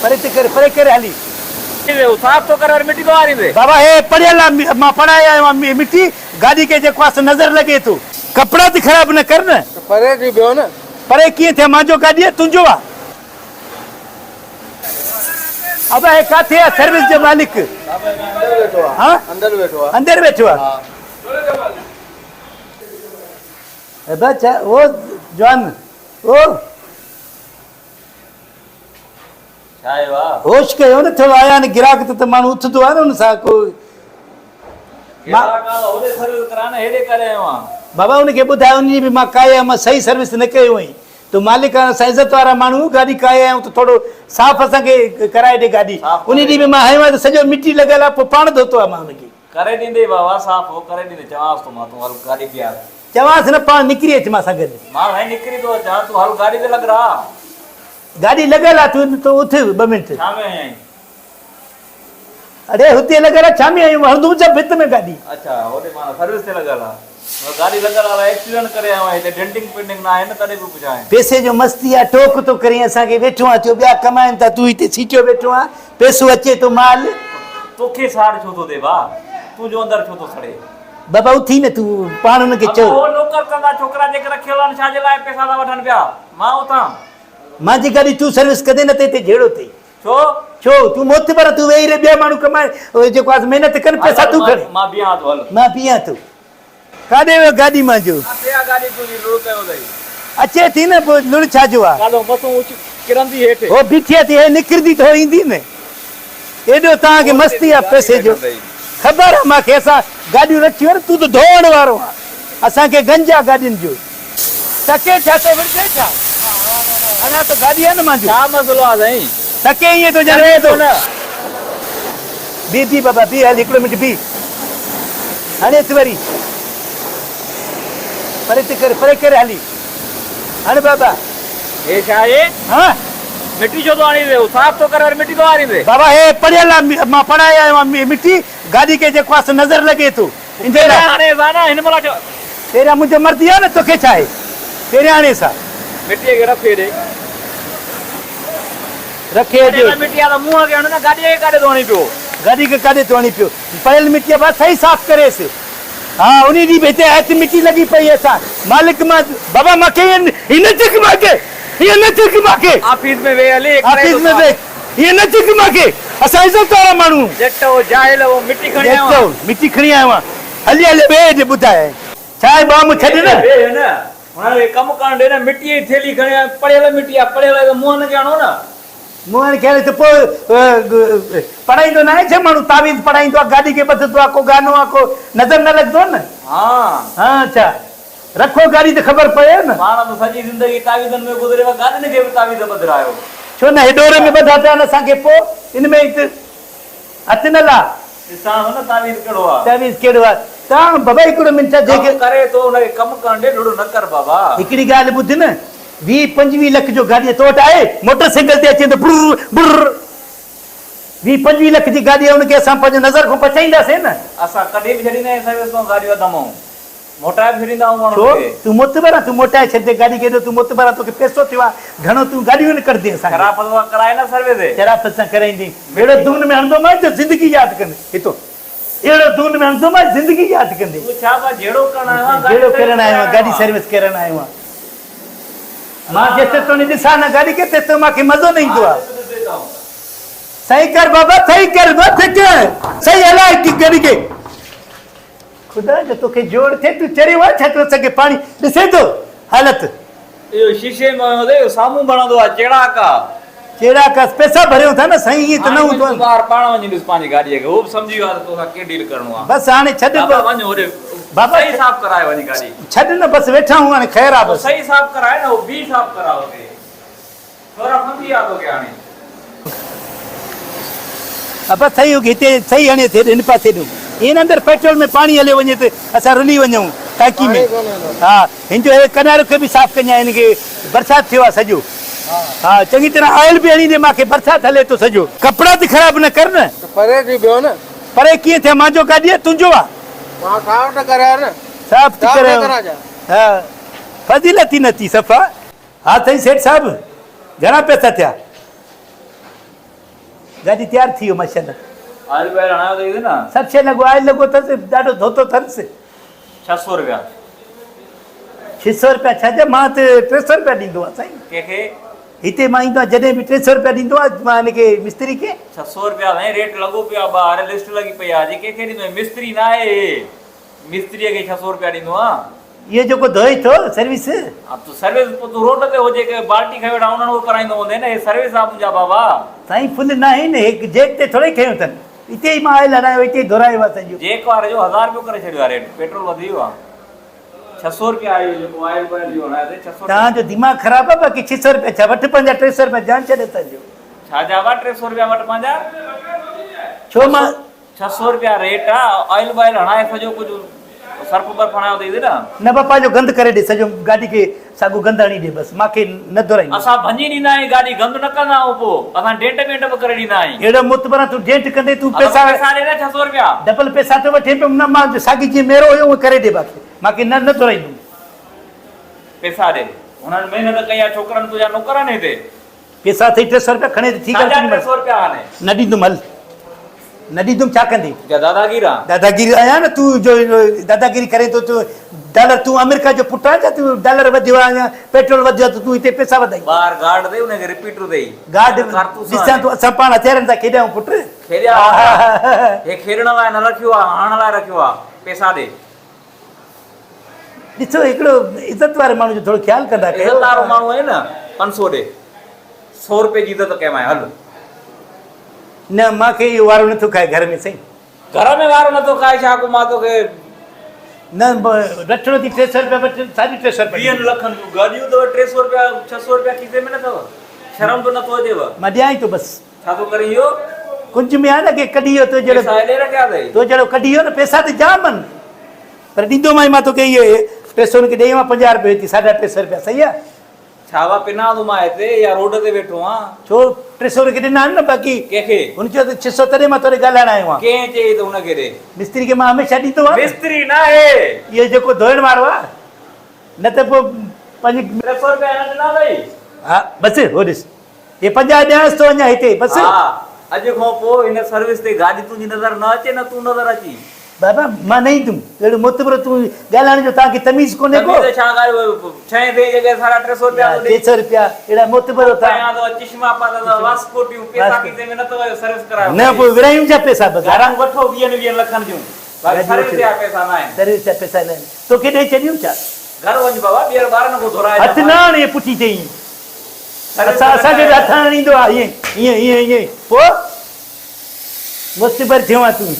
پري تي ڪري پري ڪري هلي. صاف ٿو ڪري وري مٽي ٿو هاريندي. بابا هي پڙهيل آ مان پڙهائي آيو آهيان مٽي گاڏي کي جيڪو آ سو نظر لڳي ٿو. ڪپڙا ته خراب نه ڪر نه. ته پري ٿي بيهو نه. پري ڪيئن ٿيان مانجو گاڏي آ تنهنجو آ. ابا هي ڪاٿي آ سروس جو مالڪ. اندر ويٺو آ. ها اندر ويٺو آ. اندر ويٺو آ. ابا ڇا او جوان او. ڇا آيو آ. هوش ڪيو نه ٿورو آيا آهن گراهڪ ته ته ماڻهو اٿندو آهي نه ان سان ڪو گراهڪ آ ته هوڏي سروس ڪرا نه هيڏي ڪري آيو آن. بابا ان کي ٻڌاء ان جي به مان ڪاهي آيو مان صحيح سروس نه ڪئي هئي تو مالڪ آهيان اسان عزت وارا ماڻهو آهيون گاڏي ڪاهي آيا آهيون ته ٿورو صاف اسان کي ڪرائي ڏي گاڏي ان ڏينهن به مان هنيو آهي ته سڄو مٽي لڳل آهي پوء پاڻ ڌوتو آهي مان ان کي. ڪري ڏيندي بابا صاف هو ڪري ڏيندي چوانس ٿو مان تون هل گاڏي بيهار. چوانس نه پاڻ نڪري اچ مان سان گڏ. مان سائين نڪري ٿو اچان تون هل گاڏي تي لڳراء. گاڏي لڳل آ تون تون اٿ ٻه منٽ. ڇا ۾ هنيائين؟ اڙي هتي لڳل آ ڇا ۾ هنيون هڻندم ڇا ڀت ۾ گاڏي. اڇا هوڏي معنيٰ سروس تي لڳل آ. گاڏي لڳل آ ايڪسيڊنٽ ڪري آيو آهين هتي ڊينٽنگ پينٽنگ نه آهي نه تڏهن پيو پڇان. پيسي جو مستي آ ٽوڪ ٿو ڪرين اسان کي ويٺو آ ٿيو ٻيا ڪمائن ٿا تون هتي سيٽيو ويٺو آ پيسو اچي ٿو مال. توکي ساڙ ڇو ٿو ٿئي ڀاء تنهنجو اندر ڇو ٿو سڙي. بابا اٿي نه تون پاڻ ان کي چئو. ادا هو نوڪر ڪندا ڇوڪرا جيڪي رکيل آهن ڇا جي لاء پيسا ٿا وٺن پيا مان اٿان. مانجي گاڏي تون سروس ڪندين نه ته هتي جهيڙو ٿئي. ڇو؟ ڇو؟ تون معتبر آ تون ويهي رهه ٻيا ماڻهو ڪمائن جيڪو آ محنت ڪن پئسا تون کڻ. مان بيهان ٿو هل. مان بيهان ٿو. ڪاڏي ويو گاڏي مانجو؟ ڪاٿي آ گاڏي تنهنجي لڙ ڪيو اٿئي. اچي ٿي نه پوء لڙ ڇا جو آ. ڪالهه مسون اچ ڪرندي هيٺ. هو بيٺي آ ٿي هي نڪرندي ته هو ايندي نه. ايڏو توهان کي مستي آ پئسي جو. خبر آ مان کي اسان گاڏيون رکيون آهن تون ته ڌوئڻ وارو آن اسان کي گنج آ گاڏين جو. تڪي ڇا ٿو وڙهجي ڇا؟ اڃا ته گاڏي آ نه مانجو. ڇا مسئلو آ سائين؟ تڪي ائين ٿو ڄڻ ويهي ٿو. بيهه بيهه بابا بيهه هل هڪڙو منٽ بيهه. هاڻي اٿ وري. پري ته ڪر پري ڪر هلي. هڻ بابا. هي ڇا آهي؟ ها؟ مٽي ڇو ٿو آڻيندي؟ هو صاف ٿو ڪري وري مٽي ٿو آڻيندي. بابا هي پڙهيل آ مان پڙهائي آيو آهيان مٽي گاڏي کي جيڪو آ سو نظر لڳي ٿو ان جي لاء. پهريان هڻيس ها نه هن مهل ڇو. پهريان منهنجو مرضي آ نه توکي ڇا آهي پهريان هڻيس ها. مٽيء کي رکي ڏي. رکي ڏي. پڙهيل مٽي آ ته منهن کي هڻ نه گاڏيء کي ڪاڏي ٿو هڻين پيو. گاڏي کي ڪاڏي ٿو هڻين پيو. پڙهيل مٽي آ بابا صحيح صاف ڪريس. ها انهي ڏينهن به هتي هٿ مٽي لڳي پئي اسان مالڪ مان بابا مان کي ائين نه چڪ مان کي ائين نه چڪ مان کي. آفيس ۾ ويهه هلي آفيس ۾ ويهه ائين نه چڪ مان کي اسان عزت وارا ماڻهو. ڄٽ او جاهل او مٽي کڻي آيو آهان. مٽي کڻي آيو آهان هلي هلي ويهه هيڏي ٻڌاء. ڇا آهي ٻام ڇڏ نه. ويهه نه هن کي ڪم ڪرڻ ڏي نه مٽي جي ٿيلهي کڻي آيو پڙهيل مٽي آ پڙهيل آهي ته منهن کي هڻو نه. منهن کي هڻي ته پوء پڙهائيندو ناهي ڇا ماڻهو تعويذ پڙهائيندو آ گاڏي کي ٻڌندو آ ڪو گانو آ ڪو نظر نه لڳندو نه. ها. ها اڇا رکو گاڏي ته خبر پئي نه. پاڻ ته سڄي زندگي تعويذن ۾ گذري ويا گاڏين کي به تعويذ ٻڌرايو. ڇو نه هي ڏوري ۾ ٻڌا پيا آهن اسان کي پوء ان ۾ هٿ نه لا. ڏسان ٿو نه تعويذ ڪهڙو آ. تعويذ ڪهڙو آ تان بابا هڪڙو منٽ جيڪي. ڪم ڪري ٿو ان کي ڪم ڪرڻ ڏي ڏڙ نه ڪر بابا. هڪڙي ڳالهه ٻڌ نه ويهه پنجويهه لک جو گاڏي تو وٽ آهي موٽر سائيڪل تي اچين ته بر بر ويهه پنجويهه لک جي گاڏي آهي ان کي اسان پنهنجي نظر کان بچائينداسين نه. اسان ڪڍي به ڇڏيندا آهيون سروس تان گاڏيون اڌ مئون موٽائي به ڇڏيندا آهيون ڇو ماڻهن کي. تون معتبر آهين تون موٽائي ڇڏجي گاڏي کي ايڏو تون معتبر آهين توکي پئسو ٿيو آهي گهڻو تون گاڏيون نه ڪڍندين اسان کي. شرافت سان ڪرائي نه سروس. شرافت سان ڪرائيندين اهڙو دون ۾ هڻندومانء جو زندگي ياد ڪندين هتو اهڙو دون ۾ هڻندومانء زندگي ياد ڪندين. تون ڇا مان جهيڙو ڪرڻ آيو آهيان جهيڙو ڪرڻ آيو آهيان گاڏي سروس ڪرڻ آيو آهيان. مان جيستائين توڻي ڏسان نه گاڏي کي تيستائين مان کي مزو نه ايندو آهي. صحيح ڪر بابا صحيح ڪر بس ڪر صحيح هلاء گاڏي کي. خدا جو توکي جوڙ ٿئي تون چريو آهين ڇا تون اسان کي پاڻي ڏسين ٿو حالت. اهو شيشي ۾ هوندو اهو سامهون بڻندو آهي چيڙاڪ آ. چيڙاڪ آ پئسا ڀريون ٿا نه سائين ائين ته نه هوندو آهي. هاڻي وڃ تون ٻاهر پاڻ وڃي ڏس پنهنجي گاڏيء کي هو به سمجهي ويو آهي ته توسان ڪيئن ڊيل ڪرڻو آهي. بس هاڻي ڇڏ بابا وڃ هوڏي بابا صحيح صاف ڪرائي وڃي گاڏي. ڇڏ نه بس ويٺا آهيون هاڻي خير آ بس. صحيح صاف ڪرائي نه هو بي صاف ڪراء اتي. ٿورا سمجهي ويا توکي هاڻي. ابا صحيح هو هتي صحيح هڻي ٿي هن پاسي ڏيون ائين نه اندر پيٽرول ۾ پاڻي هليو وڃي ته اسان رلي وڃون ٽانڪي ۾ ها هن جو هي ڪنارو کي به صاف ڪجان هن کي برسات ٿيو آ سڄو ها چڱي طرح آئل به هڻي ڏي مانکي برسات هلي ٿو سڄو. ڪپڙا ته خراب نه ڪر نه. ته پري ٿي بيهو نه. پري ڪيئن ٿيان مانجو گاڏي آ تنهنجو آ. مان صاف ته ڪرايو نه. صاف ته ڪرايو ها فضيلت ئي نه ٿي صفا. ها سائين سيٺ صاحب گهڻا پئسا ٿيا؟ گاڏي تيار ٿي ويو ماشاءالله. آئل وائل هڻايو اٿئي نه؟ سڀ شيء لڳو آئل لڳو اٿس ڏاڍو ڌوتو اٿس. 600 روپيا. 600 روپيا ڇا جا مان ته 300 روپيا ڏيندو آهيان سائين. ڪنهن کي؟ هتي مان ايندو آهيان جڏهن به 300 روپيا ڏيندو آهيان مان هن کي مستري کي. 600 روپيا سائين ريٽ لڳو پيو آهي ٻاهر لسٽ لڳي پئي آهي جي ڪنهن کي ڏيندو آهين مستري نه آهي هي مستري کي 600 روپيا ڏيندو آهيان. اهو جيڪو ڌوئي ٿو سروس. ها ته سروس پوء تون روڊ تي هجي ڪنهن بالٽي کنيو ويٺا انهن اهو ڪرائيندو هوندين نه هي سروس آهي منهنجا بابا. سائين فل ناهي نه هي جيڪ تي ٿوري کنيو اٿن اتي ئي مان آئل هڻايو اتي ئي ڌورايو آهي سڄو. جيڪ واري جو هزار روپيو ڪري ڇڏيو آهي ريٽ پيٽرول وڌي ويو آهي 600 روپيا آهي اهو جيڪو آئل وائل جو هڻايو اٿئي 600 توهان جو دماغ خراب آهي باقي 600 روپيا ڇا وٺ پنهنجا 300 روپيا جان ڇڏ اسان جو. ڇا جا وا 300 روپيا وٺ پنهنجا. ڇو مان. 600 روپيا ريٽ آ آئل وائل هڻائي سڄو ڪجهه سرف برف هڻايو اٿئي نه. نه بابا پنهنجو گند ڪري ڏي سڄو گاڏي کي ساڳو گند هڻي ڏي بس مانکي نه دهرائيندو. اسان ڀڃي ڏيندا آهيون گاڏي گند نه ڪندا آهيون پو اسان ڊينٽ وينٽ به ڪري ڏيندا آهيون. اهڙو معتبر آ تون ڊينٽ ڪندي تون پئسا پئسا ڏي نه 600 روپيا. ڊبل پئسا ٿو وٺين پيو نه مان ساڳي جيئن ميرو هيو اونئن ڪري ڏي باقي مانکي نه نه دهرائيندم. پئسا ڏي هنن محنت ڪئي آ ڇوڪرن تنهنجا نوڪر آهن هتي. پيسا اٿئي 300 روپيا کڻي ته ٺيڪ آ ڇا جا 300 روپيا هاڻي؟ نه ڏيندم هل نه ڏيندم ڇا ڪندين؟ ڪيا داداگير آن؟ داداگير آهيان نه تون جو داداگيري ڪرين ٿو تون ڊالر تون آمريڪا جو پٽ آهين ڇا تون ڊالر وڌيو آهي يا پيٽرول وڌيو آهي ته تون هتي پيسا وڌائين. ٻاهر گارڊ اٿئي ان کي رپيٽر اٿئي. گارڊ ڏسان تون اسان پاڻ هٿيارن سان کيڏيا آهيون پٽ. کيڏيا آهيو هي کيڏڻ لاء نه رکيو آهي هڻڻ لاء رکيو آهي پيسا ڏي. ڏسو هڪڙو عزت واري ماڻهو جو ٿورو خيال ڪندا ڪيو. عزت وارو ماڻهو آهي نه 500 ڏي 100 روپئي جي عزت ڪيم آهي هل. نه مان کي اهو وارو نٿو کائي گهر ۾ سائين. گهر ۾ وارو نٿو کائي ڇا ڪو مان توکي. نه رٺڙو ٿي 300 روپيا وٺ ساڍي 300 روپيا. ويهن لکن جون گاڏيون اٿو 300 روپيا 600 روپيا کيسي ۾ نه اٿو شرم به نٿو اچيو. مان ڏيان ئي ٿو بس. ڇا ٿو ڪرين اهو؟ ڪنج ۾ آهي نه ڪي ڪڍي ويو تو جهڙو. پيسا هيڏي رکيا اٿئي. تو جهڙو ڪڍي ويو نه پيسا ته جام آهن پر ڏيندومانء مان توکي اهي 300 هن کي ڏيئي مان 50 روپيا هتي ساڍا 300 روپيا صحيح آهي. ڇا وا پنا ٿو مان هتي يا روڊ تي ويٺو آهان. ڇو 300 هن کي ڏنا آهن نه باقي. ڪنهن کي؟ هن چيو ته 600 تڏهن مان توڏي ڳالهائڻ آيو آهيان. ڪنهن چيئي ته هن کي ڏي؟ مستري کي مان هميشه ڏيندو آهيان نه. مستري ناهي. اهو جيڪو ڌوئڻ وارو آهي نه ته پوء پنهنجي. 300 روپيا هن ڏنا اٿئي؟ ها بس هو ڏس. هي 50 ڏيانس ٿو اڃا هتي بس. ها اڄ کان پوء هن سروس تي گاڏي تنهنجي نظر نه اچي نه تون نظر اچين. بابا مان نه ايندم اهڙو معتبر تون ڳالهائڻ جو توهان کي تميز ڪونهي ڪو. تميز ڇا ڳالهه ڇهين ٿئي جڳهه ساڍا 300 روپيا ٿو ڏي. 300 روپيا اهڙا معتبر توهان. پايان ٿو چشما پاتا اٿو واسڪوٽيون پيسا کيسي ۾ نه اٿو سروس ڪرايو. نه پوء ورهايون ڇا پيسا بس. گاڏيون وٺو ويهن ويهن لکن جون باقي سروس جا پيسا نه آهن. سروس جا پيسا نه آهن توکي ڏئي ڇڏيون ڇا. گهر وڃ بابا ٻيهر ٻارن کان گهرائي. هٿ نه آڻي پٺي تي ائين. اسان اسان کي به هٿ هڻڻ ايندو آهي ائين ائين ائين ائين پوء مصيبت ٿيو آهين تون.